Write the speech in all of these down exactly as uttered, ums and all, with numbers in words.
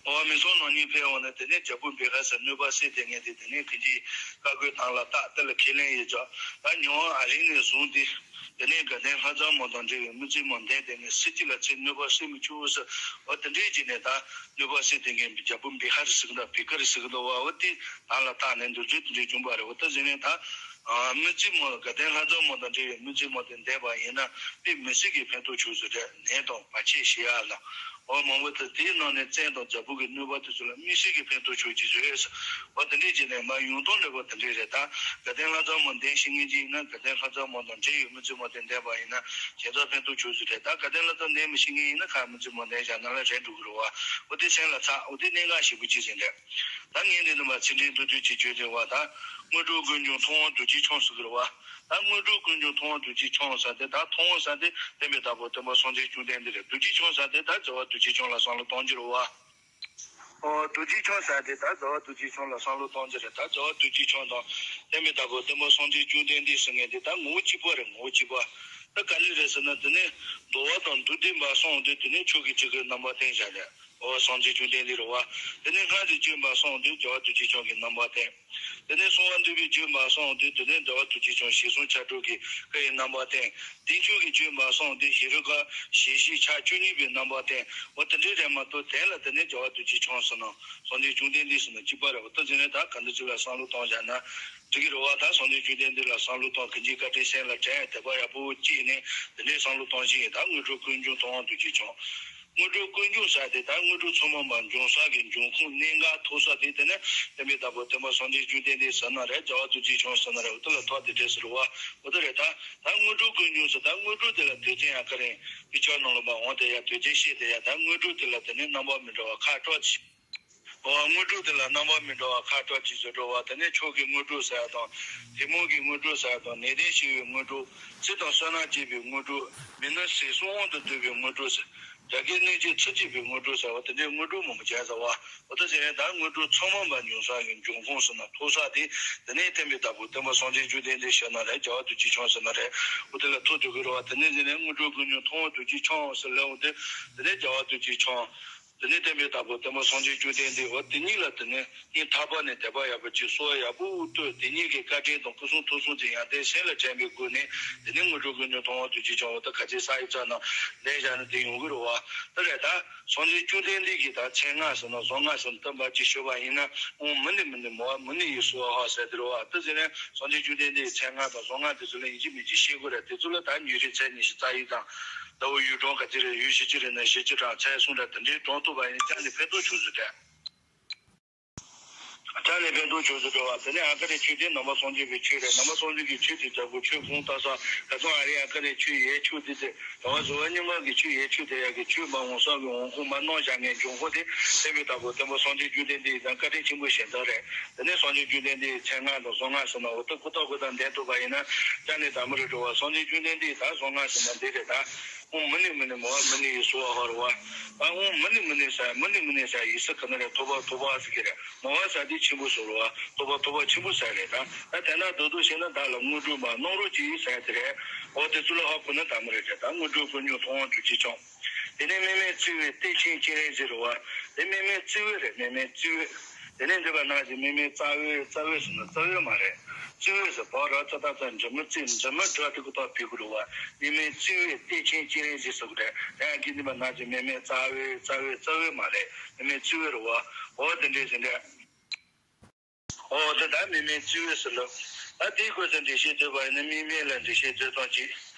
འོ་མི་ཚང་ནང་གཉིས་ཕེབས་འོང་ན་དེ་ནས་རྒྱལ་པོ་བི་ཧར་ཟེར་གནོད་པ་སེལ་དེ་ངས་དེ་དེ་ནས་ཁྱེད་ཀྱིས་བཀའ་བཀོད་དང་ལ་བཏགས་དེ་ལ་ཁས་ལེན་ཡོད་ཅག་ད་མྱོང་བ་ཨ་རིང་ནས་བཟུང་སྟེ། དེ་ནས་དགའ་ལྡན་ལྷ་མཚམས་མ་དང་འབྲེལ་བའི་མི་ཚེ་མ་འདས་དེ་ངས་སྲིད་ཀྱི་ལ་ཚེ་གནོད་པ་སེལ་མི་ཆོག་ཟེར། འོ་དེ་འདྲའི་བྱས་ནས་ད་གནོད་པ་སེལ་དེ་ངས་རྒྱལ་པོ་བི་ཧར་ཟེར་གི་འདུག་བི་ཀར་ཟེར་གི་འདུག་བ། འོ་དེ་དང་ལ་བཏགས་ནས་འདི་ཚོའི་དེ་འདྲའི་བྱུང་བ་རེད། འོ་ད་ཟེར་ནས་ད། མི་ཚེ་མ་དགའ་ལྡན་ལྷ་མཚམས་མ་དང་འབྲེལ་བའི་མི་ཚེ་མ་དེ་འདས་པ་ཡིན་ན་དཔེ་མི་སྲིད་ཀྱི་ཕན་ཐོགས་ཆོག་ཟེར་ཏེ་ནད་དང་བར་ཆད་ཞི་ཡ་ལ། འོ་མང་པོ་དེ་དེའི་ནང་ནས་བཙན་དང་རྒྱལ་པོ་གི་གནོད་པ་དེ་ཚོ་ལ་དམིགས་བསལ་གྱི་ཕན་ཐོགས་ཆོག་ཅིག་བཟོས་ཟེར། འོ་དེ་འདྲས་བྱས་ནས་མ་ཡོང་སྟངས་འདྲ་པོ་དེ་འདྲས་རེད། ད་དགའ་ལྡན་ལྷ་མཚམས་མ་འདེམས་ཤེས་མཁན་ཅིག་ཡིན་ན་དགའ་ལྡན་ལྷ་མཚམས་མ་དང་འབྲེལ་ཡོད་མི་ཚེ་མ་དེ་འདས་པ་ཡིན་ན་ཁྱེད་ཚོ་ཕན་ཐོགས་ཆོག་ཟེར་ཏེ། ད་དགའ་ལྡན་ལྷ་མཚམས་འདེམས་མི་ཤེས་མཁན་ཡིན་ན་ཁ་མི་ཚེ་མ་འདེམས་བཞག་ན་ལ་རེད་འགྲོ་གི་རེད་བ། འོ་དེ་སེམས་ལ་ཚ། འོ་དེ་གནད་འགག་ཞེ་པོ་ཅིག་ཟིན་རེད། ད་ངས་འདི་ནི་མ་ཚིག་འགྲེལ་མདོར་བསྡུས་ཅིག་བརྗོད་དེ་བ། ད་དངོས་གྲུབ་ཀུན་འབྱུང་ཐུབ་དབང་རྡོ་རྗེ་འཆང་ཟེར་གི་རེད་བ། ད་དངོས་གྲུབ་ཀུན་འབྱུང་ཐུབ་དབང་རྡོ་རྗེ་འཆང་ཟེར་དེ་ད་ཐུབ་དབང་ཟེར་དེ་བསྟན་པའི་བདག་པོ་སྟོན་པ་སངས་རྒྱས་བཅོམ་ལྡན་འདས་རེད། རྡོ་རྗེ་འཆང་ཟེར་དེ་ད་རྒྱལ་བ་རྡོ་རྗེ་འཆང་ལ་བསམ་བློ་གཏོང་རྒྱུ་རེད་བ། ཨོ་རྡོ་རྗེ་འཆང་ཟེར་དེ་ད་རྒྱལ་བ་རྡོ་རྗེ་འཆང་ལ་བསམ་བློ་གཏོང་རྒྱུ་རེད། ད་རྒྱལ་བ་རྡོ་རྗེ་འཆང་དང་བསྟན་པའི་བདག་པོ་སྟོན་པ་སངས་རྒྱས་བཅོམ་ལྡན་འདས་ཟེར་མཁན་དེ་ད་ངོ་བོ་གཅིག་པ་རེད། ངོ་བོ་གཅིག་པ། ད་ག་ལེ་རེད་ཟེར་ན་དེ་ནས་འདུལ་བ་དང་མདོ་སྡེ་པ་གསུམ་དེ་དེ་ནས་ཆོས་ཀྱི་ཆོས་ཀྱི་རྣམ་པ་བསྟན་བཞག་རེད། འོ་སངས་རྒྱས་བཅོམ་ལྡན་འདས་རེད་བ། དེ་ནས་སྔགས་ཀྱི་བརྗོད་པ་གསུམ་དེ་རྒྱལ་བ་རྡོ་རྗེ་འཆང་གི་རྣམ་པ་བསྟན། དེ་ནས་གསང་བ་འདུས་པའི་བརྗོད་པ་གསུམ་དེ་དེ་ནས་རྒྱལ་བ་རྡོ་རྗེ་འཆང་ཞལ་གསུང་ཕྱག་དྲུག་གི་བཀའི་རྣམ་པ་བསྟན། བསྟན་བཅོས་ཀྱི་བརྗོད་པ་གསུམ་དེ་ཧེ་རུ་ཀ་ཞལ་བཞི་ཕྱག་བཅུ་གཉིས་པའི་རྣམ་པ་བསྟན། འོ་དེ་འདྲའི་རེད་མ་གཏོགས་དེ་ལ་དེ་ནས་རྒྱལ་བ་རྡོ་རྗེ་འཆང་ཟེར་ན་སངས་རྒྱས་བཅོམ་ལྡན་འདས་ཟེར་ན་གཅིག་པ་རེད་བ། ད་དེ་ནས་ད་ག་འདི་ཚོ་ལ་བསམ་བློ་གཏོང་བཞག་ན་འགྲིག་གི་རེད་བ། ད་སངས་རྒྱས་བཅོམ་ལྡན་འདས་ལ་བསམ་བློ་གཏོང་གི་འཇིགས་བཀའ་དྲིན་སེམས་ལ་དྲན་དད་པ་ཡག་པོ་སྐྱེས་ནས་དེ་འདྲའི་བསམ་བློ་གཏོང་བཞིན་ཡིན། ད་དངོས་གྲུབ་ཀུན་འབྱུང་ཐུབ་དབང་རྡོ་རྗེ་འཆང་། དངོས་གྲུབ་ཀུན་འབྱུང་ཟེར་དེ་ད་དངོས་གྲུབ་ཚང་མ་མར་འབྱུང་ས་གི་འབྱུང་ཁུངས་གནད་འགག་ཐུག་ས་དེ་དེ་ནས་བསྟན་པའི་བདག་པོ་སྟོན་པ་སངས་རྒྱས་བཅོམ་ལྡན་འདས་ཟེར་ན་རེད། རྒྱལ་བ་རྡོ་རྗེ་འཆང་ཟེར་ན་རེད། འོ་དེ་ལ་ཐོགས་དེ་འདྲས་ཟེར་བ། འོ་དེ་རེད། ད་ད་དངོས་གྲུབ་ཀུན་འབྱུང་ཟེར་ད་དངོས་གྲུབ་དེ་ལ་དོན་ཚན་ཡང་ག་རེ་ཡིན་ཅག་ནང་ལ་མ་འོང་དེ་ཡང་དོན་ཚན་བཤད་དེ་ཡང་ད་དངོས་གྲུབ་དེ་ལ་དེ་ནས་རྣམ་པ་མི་འདྲ་བ་ཁ་དྲག་ཅིག་འོ་དངོས་གྲུབ་དེ་ལ་རྣམ་པ་མི་འདྲ་བ་ཁ་དྲག་ཅིག་བཟོ་འགྲོ་བ། དེ་ནས་མཆོག་གི་དངོས་གྲུབ་ཟེར་ཡ་དང་། ཐུན་མོང་གི་དངོས་གྲུབ་ཟེར་ཡ་དང་། ནན་ཏན་ཞི་བའི་དངོས་གྲུབ། ཚེ་དང་བསོད་ནམས་སྐྱེད་པའི་དངོས་གྲུབ། མི་ནུབ་ཟས་གསུམ་དབང་དུ་སྡུད་པའི་དངོས་གྲུབ་ཟེར། རྒྱ་སྐད་གནོད་བྱེད་ཚུལ་གཅིག་པའི་དངོས་གྲུབ་ཟེར་བ་དེ་འདྲའི་དངོས་གྲུབ་མང་པོ་བྱས་ཟེར་བ། འོ་ད་ཟེར་ནས་ད་དངོས་གྲུབ་ཚང་མ་མར་འབྱུང་ས་གི་འབྱུང་ཁུངས་ཟེར་ན་ཐུག་ས་དེ། དེ་ནས་བསྟན་པའི་བདག་པོ་སྟོན་པ་སངས་རྒྱས་བཅོམ་ལྡན་འདས་ཟེར་ན་རེད། རྒྱལ་བ་རྡོ་རྗེ་འཆང་ཟེར་ན་རེད། འོ་དེ་ལ་ཐུག་འགྲོ་གི་རེད་བ། དེ་ནས་ཟེར་ནས་དངོས་གྲུབ་ཀུན་འབྱུང་ཐུབ་དབང་རྡོ་རྗེ་འཆང་ཟེར་ལབ་འོང་དུས། དེ་ནས་རྒྱལ་བ་རྡོ་རྗེ་འཆང་། དེ་ནས་བསྟན་པའི་བདག་པོ་སྟོན་པ་སངས་རྒྱས་བཅོམ་ལྡན་འདས། འོ་དེ་ཉིད་ལ་དེ་ནས་སྙིང་ཐག་པ་ནས་དད་པ་ཡག་པོ་ཅིག་གསོལ་བ་ཡག་པོ་བཏབ། དེ་ཉིད་ཀྱི་བཀའ་དྲིན་དང་སྐུ་གསུང་ཐུགས་གསུམ་གྱི་ཡོན་ཏན་སེམས་ལ་དྲན་པའི་སྒོ་ནས། དེ་ནས་དངོས་གྲུབ་ཀུན་འབྱུང་ཐུབ་དབང་རྡོ་རྗེ་འཆང་། འོ་ད་ག་ཚོད་ས་ཡིག་ཙམ་ནང་ལེན་བཞག་ན་དེ་ཡོང་གི་རེད་བ། དེ་རེད། ད་སངས་རྒྱས་བཅོམ་ལྡན་འདས་ཀྱིས་ད་མཚན་སྔགས་ཟེར་ན་གཟུངས་སྔགས་ཟེར་ན་སྟོན་པ་ཅིག་ཞུས་པ་ཡིན་ན། ཨོཾ་མུ་ནེ་མུ་ནེ་མ་ཝ་མུ་ནེ་ཡེ་སྭཱ་ཧཱ་ཟེར་དེ་རེད་བ། དེ་ཟེར་ནས་སངས་རྒྱས་བཅོམ་ལྡན་འདས་ཀྱི་མཚན་སྔགས་དང་གཟུངས་སྔགས་དེ་ཚོ་ལ་ཡིན་གཅིག་མིན་གཅིག་ཤེས་དགོས་རེད། དེ་ཚོ་ལ་ད་ཉུང་རིག་ཚད་ཉི་ཤུ་རྩ་ཡི་དང་། ཟླ་བོ་ཡུལ་གྲངས་ག་ཚོད་རེད། ཡུལ་བཞི་བཅུ་རེད་ན་བཞི་བཅུ་གྲངས་ཚད་གསུམ་རེད། དེ་འདྲའི་གྲངས་ཐུབ་པ་ཡིན་ན་ཅང་ནས་ཕན་ཐོགས་བྱུང་ཟེར་དྲན། ཅང་ནས་ཕན་ཐོགས་བྱུང་ཟེར་འགྲོ་བ། དེ་ནས་ཨ་ཀ་རའི་ཆོས་དེ་ནང་པ་སངས་རྒྱས་པའི་ཆོས་རེད། ནང་པ་སངས་རྒྱས་ཀྱི་ཆོས་དེ་ལྟ་བུ་ཆོས་གོང་ལྟ་ས་ག་ཚོད་ཨ་རི་ཨ་ཀ་རའི་ཆོས་ཡས་ཆོས་དེ་དེ། དང་པོ་གཟུ་བ་རྙིང་མ་གི་ཆོས་ཡས་ཆོས་དེ་ཡག་གི་ཆོས་མ་འོང་ས་གི་འོང་ཁུངས་མ་གནང་བཞག་ངས་འབྱུང་ཁུངས་དེ་བསྟན་པའི་བདག་པོ་སྟོན་པ་སངས་རྒྱས་བཅོམ་ལྡན་འདས་ཀྱི་བཀའ་དྲིན་ཆེན་པོ་ཞེ་དྲག་རེད། དེ་ནས་སངས་རྒྱས་བཅོམ་ལྡན་འདས་ཀྱི་མཚན་སྔགས་དང་གཟུངས་སྔགས་ཟེར་ན་འོ་ད་ཀུ་ཏོག་ཀུ་ཏོག་འདོན་ཐུབ་པ་ཡིན་ན་ཅང་ནས་དག་མོ་རེད་འགྲོ་བ། སངས་རྒྱས་བཅོམ་ལྡན་འདས་ད་གཟུངས་སྔགས་ཟེར་ན་འདི་རེད་ད། ཨོཾ་མུ་ནེ་མུ་ནེ་མ་ཝ་མུ་ནེ་ཡེ་སྭཱ་ཧཱ་རེད་བ། ད་ཨོཾ་མུ་ནེ་མུ་ནེ་ཟེར་མུ་ནེ་མུ་ནེ་ཟེར་ཡེ་སི་ཁ་ན་རེད། ཐོབ་པ་ཐོབ་པ་ཟེར་གི་རེད། མ་ཝ་ཟེར་དེ་ཆེན་པོ་ཟེར་རེད་བ། ཐོབ་པ་ཐོབ་པ་ཆེན་པོ་ཟེར་རེད་ད། ད་དེ་ན་རྡོག་རྡོག་བཤད་ན་བདག་ལ་དངོས་གྲུབ་མ་གནང་རོགས་གྱིས་ཟེར་དེ་རེད། འོ་དེ་ཚོ་ལ་ཧ་གོ་ན་དག་མོ་རེད་དེ། ད་དངོས་གྲུབ་ཀུན་འབྱུང་ཐུབ་དབང་རྡོ་རྗེ་འཆང་། དེ་ནས་མེ་མེ་བརྩེ་བའི་གཏེར་ཆེན་སྤྱན་རས་གཟིགས་རེད་བ། དེ་མེ་མེ་བརྩེ་བའི་རེད། མེ་མེ་བརྩེ་བའི། དེ་ནས་འདི་པ་ནང་གི་མེ་མེ་རྩ་བའི། རྩ་བའི་ཟེར་ན་རྩ་བའི་མ་རེད། བརྩེ་བའི་ཟེར་བ་ར་ཙ་ད་ཙ་འཛིན་མི་བརྩེ། འཛིན་མི་འདྲ་དེ་ཀུ་ཏོག་བི་ཀུ་རུ་བ། མེ་མེ་བརྩེ་བའི་གཏེར་ཆེན་སྤྱན་རས་གཟིགས་ཟེར་གི་རེད། ཡང་གི་འདི་པ་ནང་གི་མེ་མེ་རྩ་བའི། རྩ་བའི་རྩ་བའི་མ་རེད། མེ་མེ་བརྩེ་བའི་རུ་བ། འོ་དེ་འདྲས་ཟེར་འདྲས། འོ་དེ་ད་མེ་མེ་བརྩེ་བའི་ཟེར་ལ། ད་དེའི་སྐོར་དུ་འགྲེལ་བཤད་བརྗོད་པ་ཡིན་ན་མེ་མེ་ལ་འགྲེལ་བཤད་བརྗོད་སྟངས་གཅིག་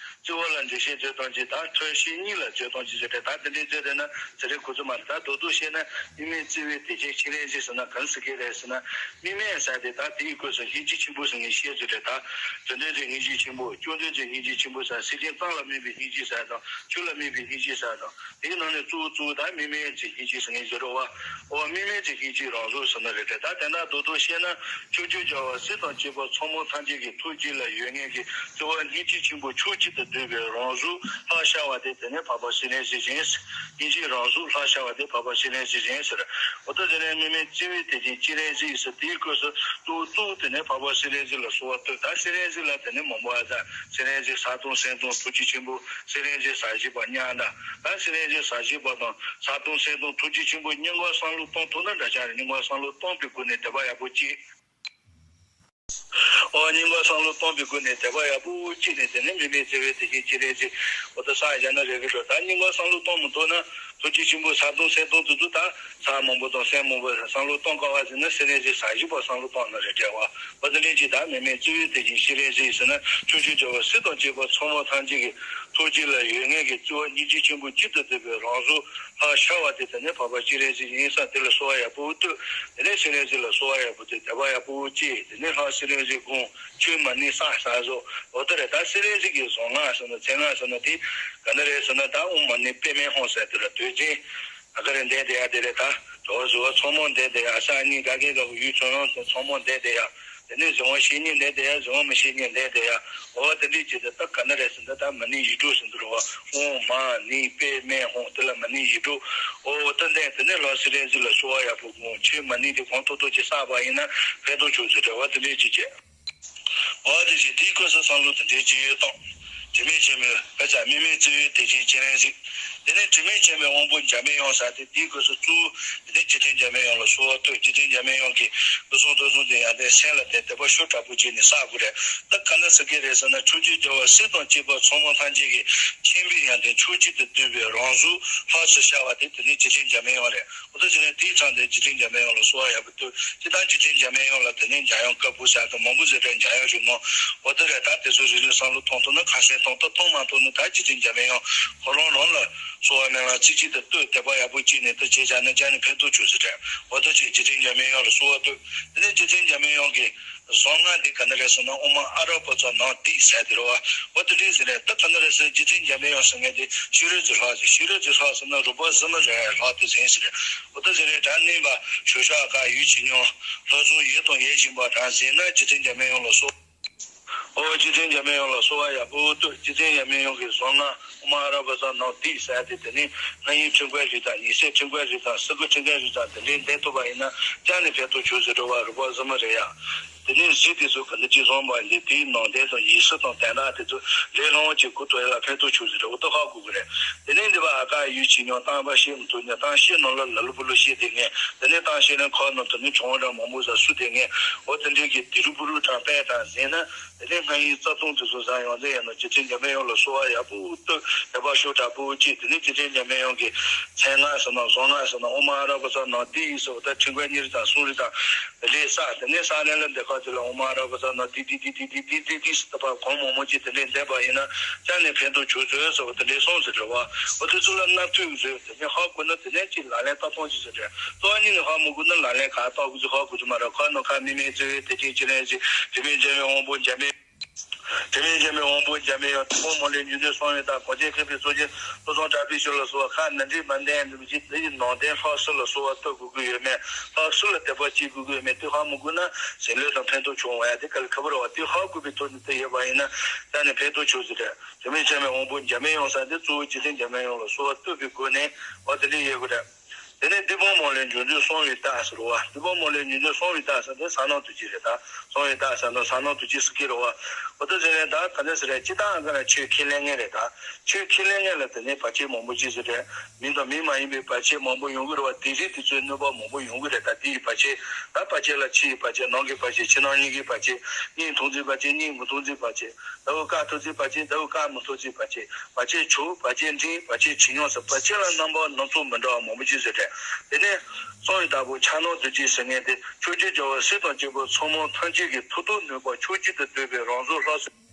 བརྩེ་བ་ལ་འགྲེལ་བཤད་བརྗོད་སྟངས་གཅིག་ད་མཐུན་བཤད་གཉིས་ལ་བརྗོད་སྟངས་གཅིག་ཟེར་ཏེ། ད་དེ་འདྲའི་བརྗོད་དེ་ན་ཟེར་རེ་གོ་ཚོད་མ་རེད། ད་རྡོག་རྡོག་བཤད་ན་མེ་མེ་བརྩེ་བའི་གཏེར་ཆེན་སྤྱན་རས་གཟིགས་ཟེར་ན་གང་ཟེར་གི་རེད་ཟེར་ན། མེ་མེ་ཟེར་དེ་ད་དེའི་སྐོར་སུ་སྙིང་རྗེ་ཆེན་པོ་ཟེར་ངས་བཤད་ཚུལ་རེད་ད། དོན་ལྡན་གྱི་སྙིང་རྗེ་ཆེན་པོ། སྐྱོན་ལྡན་གྱི་སྙིང་རྗེ་ཆེན་པོ་ཟེར། སེམས་ཅན་ཚང་ལ་དམིགས་པའི་སྙིང་རྗེ་ཟེར་དང་། ཆོས་ལ་དམིགས་པའི་སྙིང་རྗེ་ཟེར་དང་། དེའི་ནང་ནས་གཙོ་བོ་གཙོ་བོ་ད་མེ་མེ་ཟེར་སྙིང་རྗེ་ཟེར་ངས་བརྗོད་རོགས་བ། འོ་མེ་མེ་ཟེར་སྙིང་རྗེ་རང་གཟུགས་ཟེར་ན་རེད་དེ། ད་དེ་འདྲ་རྡོག་རྡོག་བཤད་ན་ཕྱོགས་བཅུར་རྒྱལ་བ་སྲས་དང་བཅས་པ་ཚོགས་མང་ཐམས་ཅད་ཀྱི་ཐུགས་རྗེ་ལ་ཡོད་ངེས་ཀྱི་བརྩེ་བ་སྙིང་རྗེ་ཆེན་པོ་ཕྱོགས་གཅིག་ཏུ་ འདོད་པའི་རང་གཟུགས་ལྷར་ཤར་བ་དེ་དེ་ནི་འཕགས་པ་སྤྱན་རས་གཟིགས་ཡིན། སྙིང་རྗེའི་རང་གཟུགས་ལྷར་ཤར་བ་དེ་འཕགས་པ་སྤྱན་རས་གཟིགས་ཡིན་ཟེར། འོ་ད་དེ་ནས་དམིགས་མེད་བརྩེ་བའི་གཏེར་ཆེན་སྤྱན་རས་གཟིགས་ཟེར་དེའི་སྐབས་སུ་གཙོ་བོ་གཙོ་བོ་དེ་ནི་འཕགས་པ་སྤྱན་རས་གཟིགས་ལ་གསོལ་བ་བཏབ། ད་སྤྱན་རས་གཟིགས་ལ་དེ་ནི་མང་པོ་ཨ་ཙ་སྤྱན་རས་གཟིགས་གསལ་སྟོང་སེང་སྟོང་ཐུགས་རྗེ་ཆེན་པོ་སྤྱན་རས་གཟིགས་ཟབ་ཞི་པ་མཉམ་གནས། ད་སྤྱན་རས་གཟིགས་ཟབ་ཞི་པ་དང་གསལ་སྟོང་སེང་སྟོང་ཐུགས་རྗེ་ཆེན་པོ་སྙིང་གར་བསམ་བློ་གཏོང་ཐུབ་ན་འདྲ་ཆགས་རེད། སྙིང་གར་བསམ་བློ་གཏོང་བའི་སྒོ་ནས་དད་པ་ཡག་པོ་སྐྱེས། ཨོ་སྙིང་གར་བསམ་བློ་གཏོང་བའི་སྒོ་ནས་དད་པ་ཡག་པོ་སྐྱེས་ནས་དེ་ནས་དམིགས་མེད་བརྩེ་བའི་གཏེར་ཆེན་སྤྱན་རས་གཟིགས་འོ་ད་བསམ་བཞག་ན་རེ་རེ་འགྲོ། ད་སྙིང་གར་བསམ་བློ་གཏོང་མི་ཐུབ་ན་ཐུགས་རྗེ་ཆེན་པོ་གསལ་སྟོང་སེང་སྟོང་དེ་ཚོ་ད་ཚར་མང་པོ་དང་སེང་མང་པོ་བསམ་བློ་གཏོང་དཀའ་བ་ཟེར་ན་སྤྱན་རས་གཟིགས་ཟབ་ཞི་པ་བསམ་བློ་གཏོང་ན་རེ་འགྲོ་བ། འོ་ད་ལན་གཅིག་ད་དམིགས་མེད་བརྩེ་བའི་གཏེར་ཆེན་སྤྱན་རས་གཟིགས་ཟེར་ན་ཕྱོགས་བཅུའི་རྒྱལ་བ་སྲས་དང་བཅས་པ་ཚོགས་མང་ཐམས་ཅད་ཀྱི་ཐུགས་རྗེ་ལ་ཡོད་ངེས་ཀྱི་བརྩེ་བ་སྙིང་རྗེ་ཆེན་པོ་གཅིག་ཏུ་བསྡུས་པའི་རང་གཟུགས་ལྷར་ཤར་བ་དེ་དེ་ནས་འཕགས་པ་སྤྱན་རས་གཟིགས་ཡིན་ས་དེ་ལ་གསོལ་བ་ཡག་པོ་བཏབ། དེ་ནས་སྤྱན་རས་གཟིགས་ལ་གསོལ་བ་ཡག་པོ་བཏབ། དད་པ་ཡག་པོ་བྱས། དེ་ནས་ལྷ་སྤྱན་རས་གཟིགས་དགོངས། ཆོས་མ་ཎི་བསགས་བསགས་སོ། འོ་ད་རེད། ད་སྤྱན་རས་གཟིགས་ཀྱི་གཟུངས་སྔགས་ཟེར་ན་མཚན་སྔགས་ཟེར་ན་དེ་ག་འདྲ་རེད་ཟེར་ན་ད་ཨོཾ་མ་ཎི་པདྨེ་ཧཱུྃ་ཟེར་དེ་ལ་དོན་ཚན་ཨ་ག་རེ་འདོན་བསྡད་ཡ་དེ་རེད། ད་དོ་བཟོ་བ་ཚང་མ་འདོན་བསྡད་ཡ། ཨ་ས་གཉིས་ག་གེ་ག་བུ་ཡུལ་ཚོ་ཡོངས་སུ་ཚང་མ་འདོན་བསྡད་ཡ། དེ་ནས་གཟུངས་སྔགས་ཤེས་ཉིད་འདོན་བསྡད་ཡ། གཟུངས་སྔགས་མི་ཤེས་ཉིད་འདོན་བསྡད་ཡ། འོ་དེ་འདྲའི་ཅིག་དེ་ད་ག་འདྲ་རེད་ཟེར་ན་ད་མ་ཎི་ཡིག་དྲུག་ཟེར་འདུག་རེད་བ། ཨོཾ་མ་ཎི་པདྨེ་ཧཱུྃ་དེ་ལ་མ་ཎི་ཡིག་དྲུག་འོ་ད་འདོན། དེ་ནས་ལྷ་སྤྱན་རས་གཟིགས་ལ་གསོལ་བ་ཡག་པོ་དགོངས། ཆོས་མ་ཎི་དེ་གོང་ཐོག་ཐོག་ཅིག་བསགས་པ་ཡིན་ན་ཕན་ཐོགས་བྱུང་ཟེར་རེད་བ། དེ་འདྲའི་ཅིག་བྱས། འོ་དེ་བཞིན་དེའི་སྐབས་སུ་བསམ་བློ་དེ་འདྲའི་ཅི་ཡོད་དང་། དྲི་མེད་མཁྱེན་པའི་དཔེ་ཆ་དམིགས་མེད་བརྩེ་བའི་གཏེར་ཆེན་སྤྱན་རས་གཟིགས། དེ་ནས་དྲི་མེད་མཁྱེན་པའི་དབང་པོ་འཇམ་པའི་དབྱངས་ཟེར་ཏེ་དེའི་སྐབས་སུ་གཙོ་བོ་དེ་ནས་རྗེ་བཙུན་འཇམ་པའི་དབྱངས་ལ་གསོལ་བ་བཏབ། རྗེ་བཙུན་འཇམ་པའི་དབྱངས་ཀྱིས་སྐུ་གསུང་ཐུགས་གསུམ་དེ་ཡང་དེ་སེམས་ལ་དེ་དད་པ་ཤུགས་དྲག་པོ་བྱས་ནས་བསགས་དགོས་རེད། ད་ག་འདྲ་ཟེར་གི་རེད་ཟེར་ན་ཕྱོགས་བཅུའི་རྒྱལ་བ་སྲས་དང་བཅས་པ་ཚོགས་མང་ཐམས་ཅད་ཀྱི་མཁྱེན་པའི་ཡང་དེ་ཕྱོགས་གཅིག་ཏུ་བསྡུས་པའི་རང་གཟུགས་ལྷར་ཚུར་ཤར་བ་དེ་དེ་ནས་རྗེ་བཙུན་འཇམ་པའི་དབྱངས་རེད། འོ་ད་དེ་ནས་དེའི་མཚམས་དེ་རྗེ་བཙུན་འཇམ་པའི་དབྱངས་ལ་གསོལ་བ་ཡག་པོ་བཏབ། ཅི་ལྟར་རྗེ་བཙུན་འཇམ་པའི་དབྱངས་ལ་དེ་ནས་འཇམ་དབྱངས་དཀར་པོ་ཟེར་དང་མང་པོ་ཟེར་བྲལ་འཇམ་དབྱངས་རིང་མོ། འོ་དེ་རེད། ད་དེ་ཚོ་རེ་རེ་བསམ་བློ་གཏོང་ཐུབ་ན་ཁ་སང་གཏོང་ད་གཏོང་མ་ཐུབ་ན་ད་རྗེ་བཙུན་འཇམ་པའི་དབྱངས་ཁོ་རང་རང་ལ་གསོལ་བ་སྨོན་ལམ་ཚིག་གཅིག་ཏུ་བཏབ། དད་པ་ཡག་པོ་བྱས་ནས་ད་བྱས་བཞག་ན་ཅང་ནས་ཕན་ཐོགས་བྱུང་ཟེར་བྲལ། འོ་ད་ཅིག་རྗེ་བཙུན་འཇམ་པའི་དབྱངས་ལ་གསོལ་བ་བཏབ། དེ་ནས་རྗེ་བཙུན་འཇམ་པའི་དབྱངས་ཀྱི་གཟུངས་སྔགས་འདི་ག་འདྲ་རེད་ཟེར་ན་ཨོཾ་ཨ་ར་པ་ཙ་ནཾ་ཏཱི་ཟེར་དེ་རེད་བ། འོ་དེ་འདྲ་ཟེར་རེད། ད་ག་འདྲ་རེད་ཟེར་རྗེ་བཙུན་འཇམ་པའི་དབྱངས་ཟེར་མཁན་དེ་ཤེས་རབ་ཀྱི་ལྷ་ཟེར། ཤེས་རབ་ཀྱི་ལྷ་ཟེར་ན་རོལ་པ་ཟིན་མ་རེད་ལྷ་དེ་ཟིན་ཟེར་རེད། འོ་ད་ཟེར་རེད། ད་གནས་པ་ཞུ་ཤག་ག་ཡུལ་ཇི་སྙོམས་ལྷ་གཟུགས་ཡིད་དང་ཡིད་བཞིན་པ་དང་ཟིན་ན་རྗེ་བཙུན་འཇམ་པའི་དབྱངས་ལ་གསོལ། འོ་རྗེ་བཙུན་འཇམ་པའི་དབྱངས་ལ་གསོལ་བ་ཡག་པོ་བཏབ། རྗེ་བཙུན་འཇམ་པའི་དབྱངས་ཀྱི་གཟུངས་སྔགས་ཨོཾ་ཨ་ར་པ་ཙ་ནཾ་ཏཱི་ཟེར་དེ་དེ་ནི་སྔ་ཡིན་ཁྲི་འགོད་རིགས་དང་ཉི་ཚེ་ཁྲི་འགོད་རིགས་དང་སི་ཀུ་ཁྲི་འགོད་རིགས་དང་དེ་འདྲའི་འདོན་ཐུབ་པ་ཡིན་ན་ཅང་ནས་ཕན་ཐོགས་བྱུང་ཟེར་འགྲོ་བ་རོལ་པ་ཟིན་མ་རེད་ཡ། དེ་ནས་གཞི་དེ་ཚོ་ག་འདྲ་ཅིག་བཟུང་བ་ཡིན་དེ་དེའི་ནང་དོན་དང་ཡིག་གཟུགས་དང་དོན་དག་དེ་ཚོ་ལས་སླ་བོ་ཅིག་གོ་ཐུབ་ཡ་ལ་ཕན་ཐོགས་བྱུང་ཟེར་འགྲོ་བ་ད་ཧ་གོ་གི་རེད། དེ་ནས་འདི་བ་ཨ་ཀ་ཡུལ་ཇི་སྙོམས་བཏང་བ་ཤེས་མི་ཐུབ་ཉ་བཏང་ཤེས་ནང་ལ་ལ་ལུ་བུ་ལུ་ཤེས་དེ་ངས་དེ་ནས་བཏང་ཤེས་ནས་ཁོ་ནང་དུ་ནི་བྱུང་བ་འདྲ་མང་པོ་ཟ་སུ་དེ་ངས་འོ་དེ་འདྲའི་གི་དི་རུ་བུ་རུ་དྲང་པས་དང་ཟིན་ན། དེ་ནས་སྔ་ཡིན་རྩ་ལྟུང་དེ་ཚོ་བཟང་ཡོང་ཚེ་ཡང་ན་རྗེ་བཙུན་འཇམ་པའི་དབྱངས་ལ་གསོལ་བ་ཡག་པོ་བཏབ། དད་པ་ཤུགས་དྲག་པོ་བྱས། དེ་ནས་རྗེ་བཙུན་འཇམ་པའི་དབྱངས་ཀྱི་མཚན་སྔགས་ཟེར་ན་གཟུངས་སྔགས་ཟེར་ན་ཨོཾ་ཨ་ར་པ་ཙ་ནཾ་ཏཱི་ཟེར་བ་ད་ཁྲི་འགོད་གཉིས་རེ་དང་གསུམ་རེ་དང་རེ་བསགས། དེ་ནས་བསགས་ནས་ལ་འདི་ཁ་དེ་ལ་ཨོཾ་ཨ་ར་པ་ཙ་ནཾ་ཏཱི་ཏཱི་ཏཱི་ཏཱི་ཏཱི་ཏཱི་ཏཱི་ཟེར་ད་བར་གོང་མང་མང་ཅིག་དེ་འདྲས་འདོན་པ་ཡིན་ན་ཅང་ནས་ཕན་ཐོགས་བྱུང་ཟེར་ཟེར་བ་དེ་འདྲས་གསུངས་ཟེར་རེད་བ། འོ་དེ་ཚོ་ལ་རྣམ་ཐོས་ཟེར་དེ་ནས་ཧ་གོ་ན་དེ་ནས་ཅིག་ལག་ལེན་བསྟར་ཐོངས་ཅིག་ཟེར་རེད། ལྟོ་བ་གཉིས་ནས་ཧ་མི་གོ་ན་ལག་ལེན་ག་བསྟར་དགོས་ཚུལ་ཧ་གོ་རྒྱུ་མ་རེད། ཁ་ནང་ཁ་དམིགས་མེད་བརྩེ་བའི་གཏེར་ཆེན་སྤྱན་རས་གཟིགས། དྲི་མེད་མཁྱེན་པའི་དབང་པོ་འཇམ་པའི། དྲི་མེད་མཁྱེན་པའི་དབང་པོ་འཇམ་པའི་དབྱངས། ཐུགས་དམ་མ་ལུས་རྒྱུན་དུ་སྲུང་བའི་བདག་གངས་ཅན་མཁས་པའི་གཙུག་རྒྱན་ཀླུ་བཟང་གྲགས་པའི་ཞབས་ལ་གསོལ་བ། ཁ་ནས་འདྲིས་མ་འདན་འདི་ཡི་ནང་དོན་ལྷག་བསུ་ལ་གསོལ་བ་བཏབ་དགོས་ཀྱི་ཡོད་མེད། ལྷག་བསུ་ལ་དད་པ་བྱེད་དགོས་ཀྱི་ཡོད་མེད་དེ་ཧ་མི་གོ་ན་ཟིན་ལོས་དང་ཕན་ཐོགས་བྱུང་བ་ཡ་དེ་ག་ལ་ཁ་བུར་བ་དེ་ཧ་གོ་བའི་ཐོག་ནས་དེ་ཡོད་པ་ཡིན་ན་ད་ནི་ཕན་ཐོགས་བྱུང་ཟེར་རེད། དྲི་མེད་མཁྱེན་པའི་དབང་པོ་འཇམ་པའི་དབྱངས་ཟེར་དེ་གཙོ་བོ་རྗེ་བཙུན་འཇམ་པའི་དབྱངས་ལ་གསོལ་བ་བཏབ་པའི་སྒོ་ནས་འོ་དེ་འདྲ་ཡོད་དགོས་རེད། དེ་ནས་སྡིག་སྤོང་མ་ལུས་རྒྱུན་དུ་སྲུང་བའི་བདག་ཟེར་བ། སྡིག་སྤོང་མ་ལུས་རྒྱུན་དུ་སྲུང་བའི་བདག་ཟེར་དེ་ཟ་ནོ་དུ་ཅི་རེད་ད། སྲུང་བའི་བདག་ཟ་ནོ་ཟ་ནོ་དུ་ཅི་ཟེར་གི་རེད་བ། འོ་ད་ཟེར་ནས་ད་ག་ནས་ཟེར་རེད། ཅི་ལྟར་ཨ་ཀ་ན་ཆོས་ཁས་ལེན་མཁན་རེད་ད། ཆོས་ཁས་ལེན་མཁན་ལ་དེ་ནས་བར་ཆད་མང་པོ་ཅི་ཟེར་རེད། མི་དང་མི་མ་ཡིན་པའི་བར་ཆད་མང་པོ་ཡོང་གི་རེད་བ། དེ་རིགས་དེ་ཚོའི་གནོད་པ་མང་པོ་ཡོང་གི་རེད་ད། དེ་ཡི་བར་ཆད་ད་བར་ཆད་ལ་ཕྱི་ཡི་བར་ཆད་ནང་གི་བར་ཆད་ཕྱི་ནང་གཉིས་ཀའི་བར་ཆད། གཉིས་མཐོང་ཚུལ་བར་ཆད་གཉིས་མི་མཐོང་ཚུལ་བར་ཆད། ཟླ་བོ་དཀར་ཐུབ་ཚེ་བར་ཆད། ཟླ་བོ་དཀར་མི་ཐུབ་ཚེ་བར་ཆད། བར་ཆད་ཆུ་བར་ཆད་འབྲིང་བར་ཆད་ཇེ་ཉུང་ཟེར་བར་ཆད་ལ་རྣམ་པ་སྣ་ཚོགས་མི་འདྲ་བ་མང་པོ་ཅིག་ཟེར་ཏེ། དེ་ནས་གསང་བའི་བདག་པོ་ཕྱག་ན་རྡོ་རྗེ་ཟེར་མཁན་དེ་ཕྱོགས་བཅུའི་རྒྱལ་བ་སྲས་དང་བཅས་པ་ཚོགས་མང་ཐམས་ཅད་ཀྱི་མཐུ་སྟོབས་ནུས་པ་ཕྱོགས་གཅིག་ཏུ་བསྡུས་པའི་རང་གཟུགས་ལྷ་གཟུགས།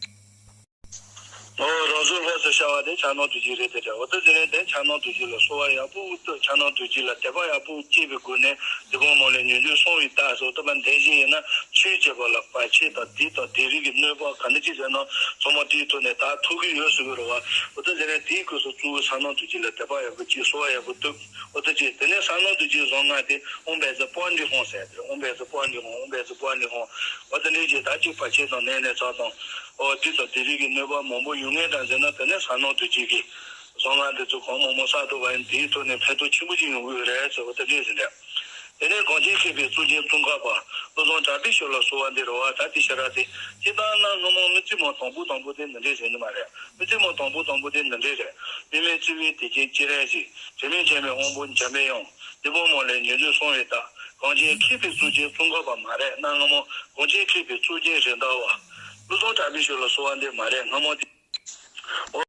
ཨོ་རང་གཟུགས་ལྷ་གཟུགས་ཤར་བ་དེ་ཕྱག་ན་རྡོ་རྗེ་རེད་དེ་འདྲ། འོ་ད་དེ་ནས་དེ་ཕྱག་ན་རྡོ་རྗེ་ལ་གསོལ་བ་ཡག་པོ་བཏབ། ཕྱག་ན་རྡོ་རྗེ་ལ་དད་པ་ཡག་པོ་བསྐྱེད་པའི་སྒོ་ནས་སྡིག་སྤོང་མ་ལུས་རྒྱུན་དུ་སྲུང་བའི་བདག་ཟེར་བ་ལྟ་བུ་འདི་བཞིན་ཡིན་ན་ཆོས་བྱེད་པ་ལ་བར་ཆད་དང་སྡིག་དང་སྡིག་རིགས་ཀྱི་གནོད་པ་ག་འདྲ་ཅིག་ཟེར་ན་ཚང་མ་དེའི་ཐོག་ནས་དག་ཐུབ་ཀྱི་ཡོད་ཟེར་གྱི་རེད་བ། འོ་ད་དེ་ནས་དེའི་སྐབས་སུ་གཙོ་བོ་ཕྱག་ན་རྡོ་རྗེ་ལ་དད་པ་ཡག་པོ་བསྐྱེད། གསོལ་བ་ཡག་པོ་བཏབ། འོ་ད་ཅིག་དེ་ནས་ཕྱག་ན་རྡོ་རྗེའི་གཟུངས་སྔགས་དེ་ཨོཾ་བཛྲ་པཱ་ཎི་ཧཱུྃ་ཟེར་ཏེ། ཨོཾ་བཛྲ་པཱ་ཎི་ཧཱུྃ། ཨོཾ་བཛྲ་པཱ་ཎི་ཧཱུྃ། འོ་ད་ལན་གཅིག་ད་ཅིག་བར་ཆད་དང་ནད་ནས་ཚ་དང་འོ་སྡིག་དང་སྡིག་རིགས་ཀྱི་གནོད་པ་མང་པོ་ ཡོང་ངེས་དང་ཟེར་ན། དེ་ནས་ཟ་ནོར་དུས་ཀྱི་གི་བཟང་ངན་དེ་ཚོ་གང་མང་མང་བསགས་ཐུབ་པ་ཡིན། དེའི་ཐོག་ནས་ཕན་ཐོགས་ཆེན་པོ་ཅིག་ཡོང་གི་ཡོད་རེད་ཟེར་བ་དེ་འདྲས་ཟེར་འདྲ། དེ་ནས་གངས་ཅན་མཁས་པའི་གཙུག་རྒྱན་ཙོང་ཁ་པ་བློ་བཟང་གྲགས་པའི་ཞབས་ལ་གསོལ་བ་འདེབས་རོགས། ད་དེ་ཤ་ར་དེ་སྤྱིར་བཏང་ན་སྔ་མོ་མི་རྩིས་མ་དང་པོ་དང་པོ་དེ་འདི་འདྲས་ཟེར་ནི་མ་རེད། མི་རྩིས་མ་དང་པོ་དང་པོ་དེ་འདི་འདྲས་རེད། པདྨའི་སྤྱི་བོའི་དེ་ཅན་སྤྱན་རས་གཟིགས། དྲི་མེད་མཁྱེན་པའི་དབང་པོ་འཇམ་པའི་དབྱངས། འདི་ཕོ་མོ་ལས་ཉེར་འཚོའི་གསང་བའི་བདག། གངས་ཅན་མཁས་པའི་གཙུག་རྒྱན་ཙོང་ཁ་པ་མ་རེད། གནའ་སྔ་མོ་གངས་ཅན་མཁས་པའི་གཙུག་རྒྱན་རེད་ད་བ། བློ་བཟང་གྲགས་པའི་ཞབས་ལ་གསོལ་བ་འདེབས་མ་རེད། སྔ་མོ་དེ།